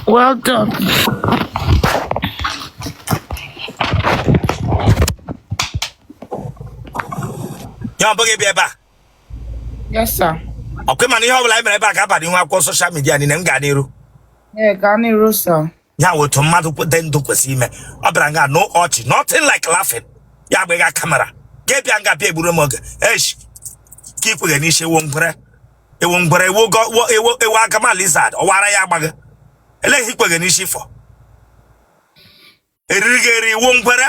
Well done. Ya ọ bụghị bịa ebe a? Yes, sir. Ọkwa ị ma na ihe ọbụla anyị mere ebe a ga-aba n'ihu akwụkwọ social media niile. M gaa n'iru? Yeah, gaa n'iru, sir. Ya wụ otu mmadụ dị ndụ kwesịrị ime. Ọ bịara nga, no ọchị, nothing like laughing. Ya agbịga camera ga bịa nga bịa egburu m oge. Esh, ka ikweghe n'isi ewu ngwere, ewu ngwere, ewu ewu, ewu agama lizard ọwara ya agbaghị eleghị ikweghe n'isi fọ eriri gị eri iwu ngwere.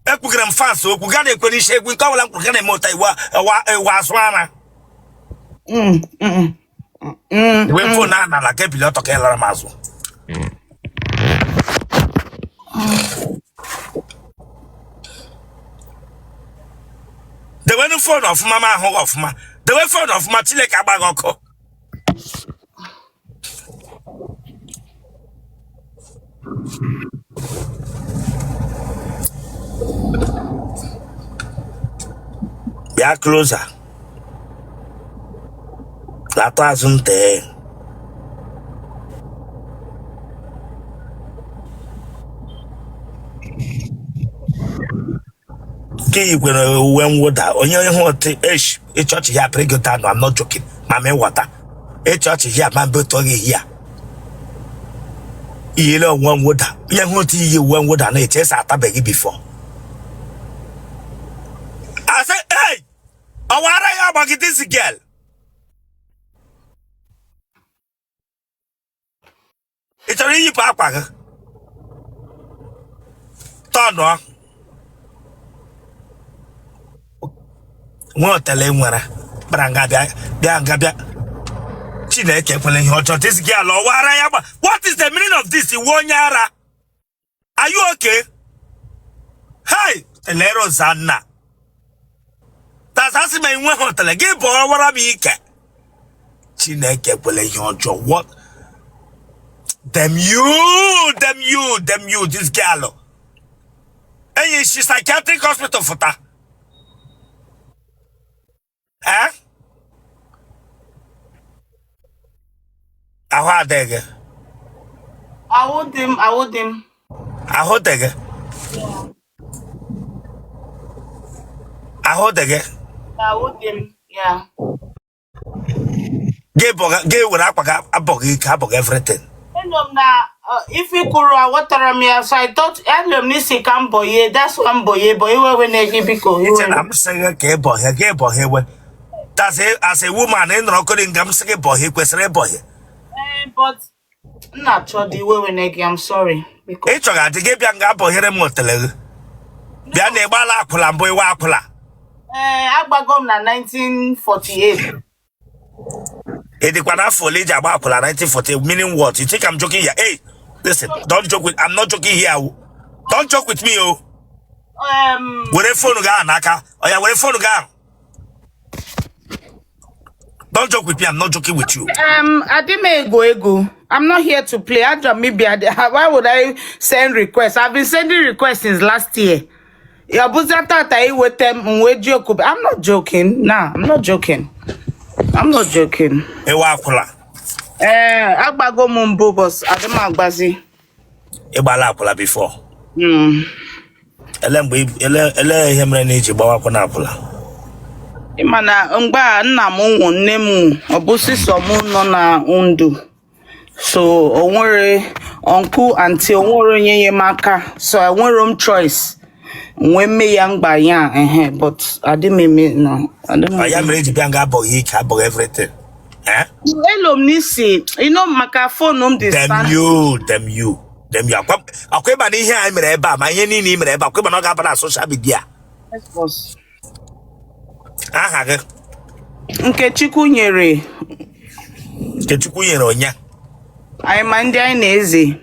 Ekwugere m fans okwu ga na-ekwe n'isi egwu nke ọbụla m kwuru ga na-eme ụta iwu ewu azụ ara. Wee phone a n'ala ka ebili ọtọ ka ị lara m azụ. Dewenu phone ọfụma ma ahụghị ọfụma. Dewe phone ọfụma, Chineke agbaghị ọkụ. Bịa closer, latụ azụ ntee. Nke yikwere uwe mwụda onye ihu otu esh ịchọọchị ya pịrị gị ụta. No, I'm not joking. Mama ịghọta ịchọọchị ya ma mbe otu gị ya iyile uwe mwụda onye hụ otu iyi uwe mwụda na-eche esa atabeghị before. I say, hey, ọwara ya agbagide this girl. Ị chọrọ iyipụ akwa gị tọnụọ nwee otele nwere kpara nga bịa bịa nga bịa. Chineke ekwela ihe ọjọọ. This girl ọwara ya gba. What is the meaning of this? Iwu onye ara. Are you okay? Hey, elere Rosanna. Tasasị ma enweghị otele gị bụ ọwara m ike. Chineke ekwela ihe ọjọọ. What? Damn you, damn you, damn you, this girl. Enyi si psychiatric hospital fụta. Eh? Ahụ adịghị. Ahụ dị m, ahụ dị m. Ahụ dị gị. Ahụ dị gị. Ahụ dị m, yeah. Gị were akwa gị abọghị ike abọghị everything. Elo m na ife i kwuru aghọtara m ya, so I thought elo m n'isi ka m bọye, that's why m bọye, but iwe ewena gị biko iwe. Iche na m sị gị ka ị bọhie gị bọhie we. That's as a woman ị nọrọ kori nga m sị gị bọhie kwesịrị ịbọhie. Eh, but m na-achọ dị iwe wena gị, I'm sorry biko. Ị chọrọ adị gị bịa nga abọhiere m otele gị. Bịa na ịgbala akwụla mbụ iwe akwụla. Ee, agbago m na 1948. Ị dịkwa n'afọ ole iji agba akwụla 1940? Meaning what? You think I'm joking here? Hey, listen, don't joke with, I'm not joking here o. Don't joke with me o. Were phone gị ahụ n'aka. Oya, were phone gị ahụ. Don't joke with me, I'm not joking with you. Adị m egwu egwu. I'm not here to play. Ajọ m ịbịa. Why would I send request? I've been sending requests since last year. Ya bụzia tata iweta m m wee joke. I'm not joking. Nah, I'm not joking. I'm not joking. Ịwa akwụla. Ee, agbago m mbụ, but adị m agbazi. Ịgbala akwụla before? Mm. Ele mgbe ele ihe mere na iji gbawa akwụna akwụla? Ị ma na mgbe a nna m nwụ, nne m nwụ, ọ bụ sịsọ mụ nọ na ndụ. So o nwere uncle, aunty, o nwere onye nye m aka, so enwere m choice nwee mme ya mgba ya ehe, but adị m eme no adị m Ọ ya mere iji bịa nga abọghị ike abọghị everything, eh? Elo m n'isi maka phone m dị Damn stand. you, damn you, damn you. Akwa ịba na ihe anyị mere ebe a ma ihe niile i mere ebe a, akwa ịba na ọ ga-aba na social media. Yes, boss. Aha gị? Nkechukwu nyere. Nkechukwu nyere onye? Anyị ma ndị anyị na-eze.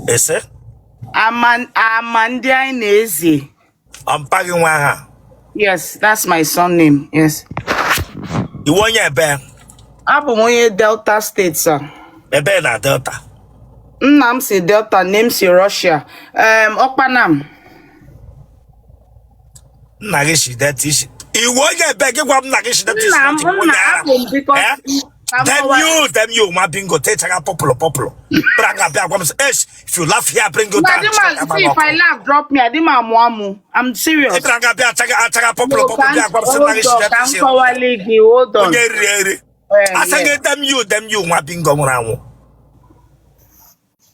Ese? Ama ndị anyị na-eze. Ọ mpa gị nwe aha? Yes, that's my surname. Yes. Ị wụ onye ebe? Abụ m onye Delta State, sir. Ebe na Delta? Nna m si Delta, nne m si Russia. Okpanam. Nna gị si Delta isi. Ị wụ onye ebe gị gwa m nna gị si Delta isi. Nna m na nna abụ m because Eh? Ka m Damn kọwa- you, damn you, nwa bingo, techaga pọpụlụ pọpụlụ. Bịara nga bịa gwa m sị, "Esh, if you laugh here, bring you No, down." adị m see if I laugh, drop me. Adị m amụ amụ. I'm serious. Ị bịara nga bịa achaga achaga pọpụlụ No, pọpụlụ ka m bịa gwa m sị na gị hold on, shiri ka m isi. kọwalị gị, hold on. Onye riri eri. Eh, Asị gị yeah. damn you, damn you, nwa bingo nwụrụ anwụ.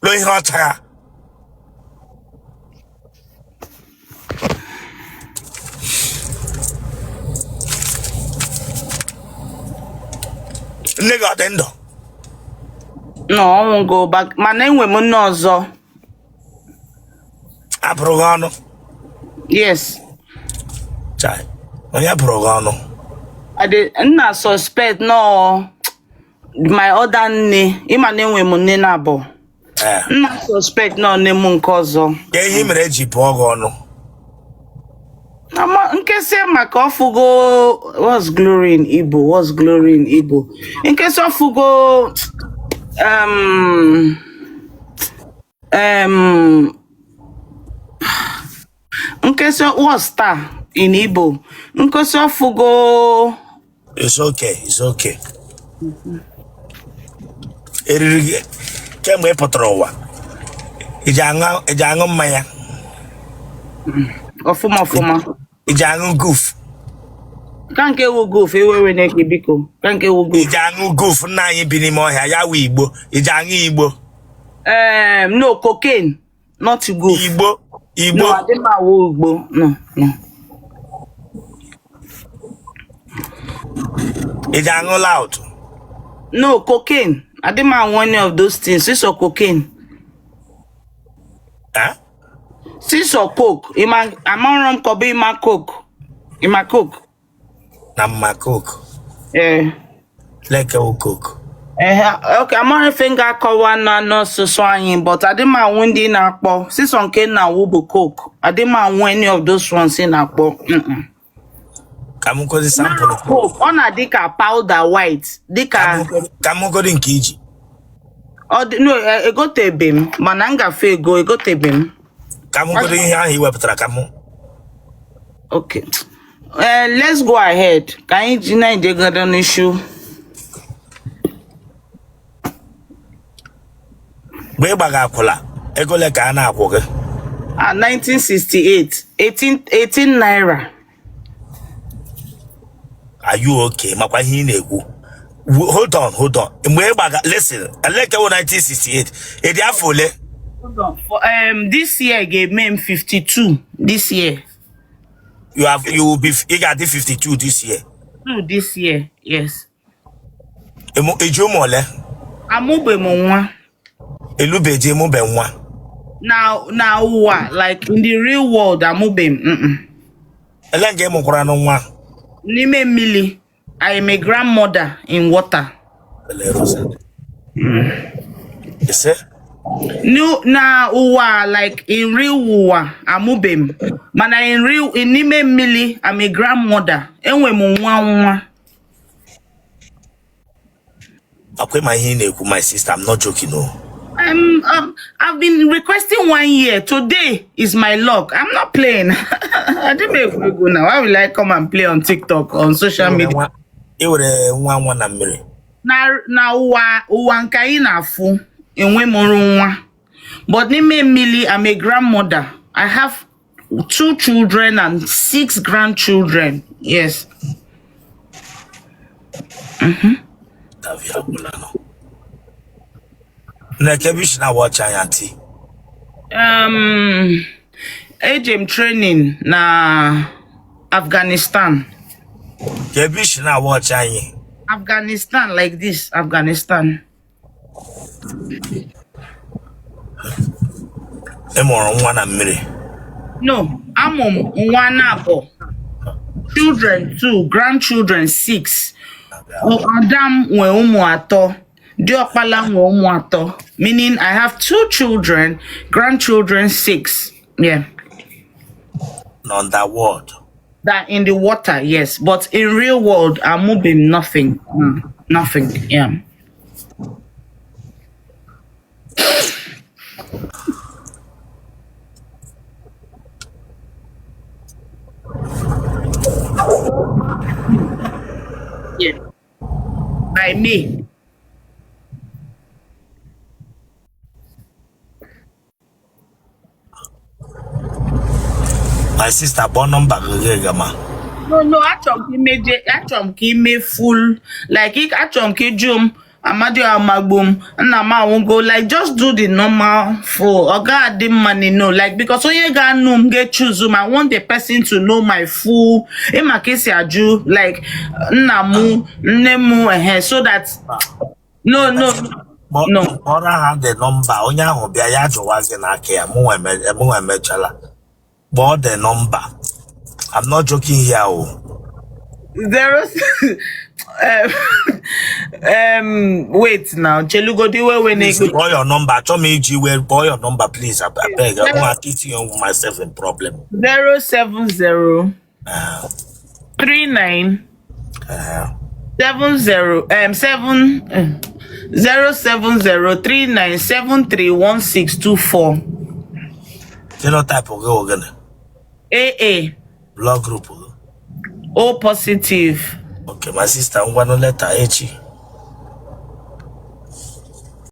Loo ihe ọ chagha. Nne gị ọ dị ndụ? No, ọ nwụgo, mana enwe m nne ọzọ. A bụrụ gị ọnụ? Yes. Chai, onye bụrụ gị ọnụ? Nna suspect no my other nne, ị ma na enwe m nne naabọ. Eh. Nna suspect na nne m nke ọzọ. Ka ihe i mere eji bụọ gị ọnụ? Ama nkesị maka ọ fụgo what's glory in Igbo, what's glory in Igbo. Nkesị ọ fụgo nkesị what's star in Igbo. Nkesị ọ fụgo It's okay, it's okay. Eriri gị kemgbe ị pụtara ụwa, ị ji aṅụ mmanya? Ọfụma ọfụma. Ị ji aṅụ guf? Ka nke wụ guf ewewe na-eke biko. Ka nke wụ Ị guf. ji aṅụ guf nna anyị bi n'ime ọhịa ya wụ igbo. Ị ji aṅụ igbo? No, cocaine, not guf. Igbo, igbo. No, adị m awụ igbo. No, no. Ị ji aṅụ loud? No, cocaine. Adị m aṅụ any of those things. Sisọ cocaine. Eh? Sisọ coke. Ịma amarọ m kọba ịma coke. Ịma coke. Na mma coke. Ee. Leke wụ coke. Ehe, okay, amaghị ife m ga-akọwa na n'asụsụ anyị, but adị m anwụ ndị na-akpọ sisọ nke na-awụ bụ coke. Adị m anwụ any of those ones ị na-akpọ. Ka m gosi sample. Coke, ọ na-adị ka powder white, dị ka Ka m godi nke iji. Ọ dị no, egotebe m, mana m gafe ego egotebe m. Ka m godi ihe ahụ i wepụtara ka m. Okay. Let's go ahead. Ka anyị ji na-ejegodo n'ishu. Mgbe ị gbaga akwụla, ego ole ka a na-akwụ gị? Ah, 1968, 18, 18 naira. Are you okay? Makwa ihe ị na-ekwu. Hold on, hold on. Mgbe ị gbaga, listen, eleke wụ 1968. Ị dị afọ ole? Hold on. For, this year ga-eme m 52 this year. You have, you will be, ị ga-adị 52 this year. Two this year, yes. Ị ji ụmụ ole? Amụbe m nwa. Elubeji emube nwa. Na ụwa, like in the real world, amụbe m. Ele nga ị mụkwara nwa? N'ime mmiri. I am a grandmother in water. Ele Rosa. Ise? No, na ụwa, like in real ụwa, amụbe m. Mana in real, in n'ime mmiri, I'm a grandmother. Enwe m nwa nwa. Akwa ịma ihe ị na-ekwu, my sister, I'm not joking, o. I've been requesting 1 year. Today is my luck. I'm not playing. I didn't make go now. Why will I come and play on TikTok, on social media? Ị were nwa nwa na mmiri. Na ụwa, ụwa nke anyị na-afụ, enwe mụrụ nwa. But n'ime mmiri, I'm a grandmother. I have 2 children and 6 grandchildren. Yes. Na-eke bi na watch anya ntị. Eje m training na Afghanistan. Ebe isi na watch anyị. Afghanistan, like this, Afghanistan. Ị mụrụ nwa na mmiri? No, amụ m nwa na abụọ. Children 2, grandchildren 6. Ada m nwe ụmụ atọ. Diọkpala nwe ụmụ atọ. Meaning I have 2 children, grandchildren 6. Yeah. On that world. That in the water, yes. But in real world, I'm moving nothing. Nothing, yeah. Yeah. By me. My sister, kpọọ nọmba gị gị gama. No, achọrọ m ka imeje, achọrọ m ka ime full, like achọrọ m ka ịjụ m Amadioha amagbu m, nna m anwụgo, like just do the normal full. Ọ ga-adị mma no, like because onye ga-anụ m ga-choose m. I want the person to know my full, ịma ka esi ajụ, like nna m, nne m, ehe, so that no. No. Kpọrọ ha the nọmba, onye ahụ bịa ya jụwa gị n'aka ya. Mụnwa emechala kpọọ the nọmba. I'm not joking here o. Zero wait now, chelugodi wewe Please na-ego. kpọọ your number. Achọ m iji iwe. Kpọọ your number, please. I beg. I want itinye myself in problem. 070 39 70 7 07039731624. Genotype gị wụ gịnị? AA. Blood group gị? O positive. Okay, my sister, ngwanụ, later, echi.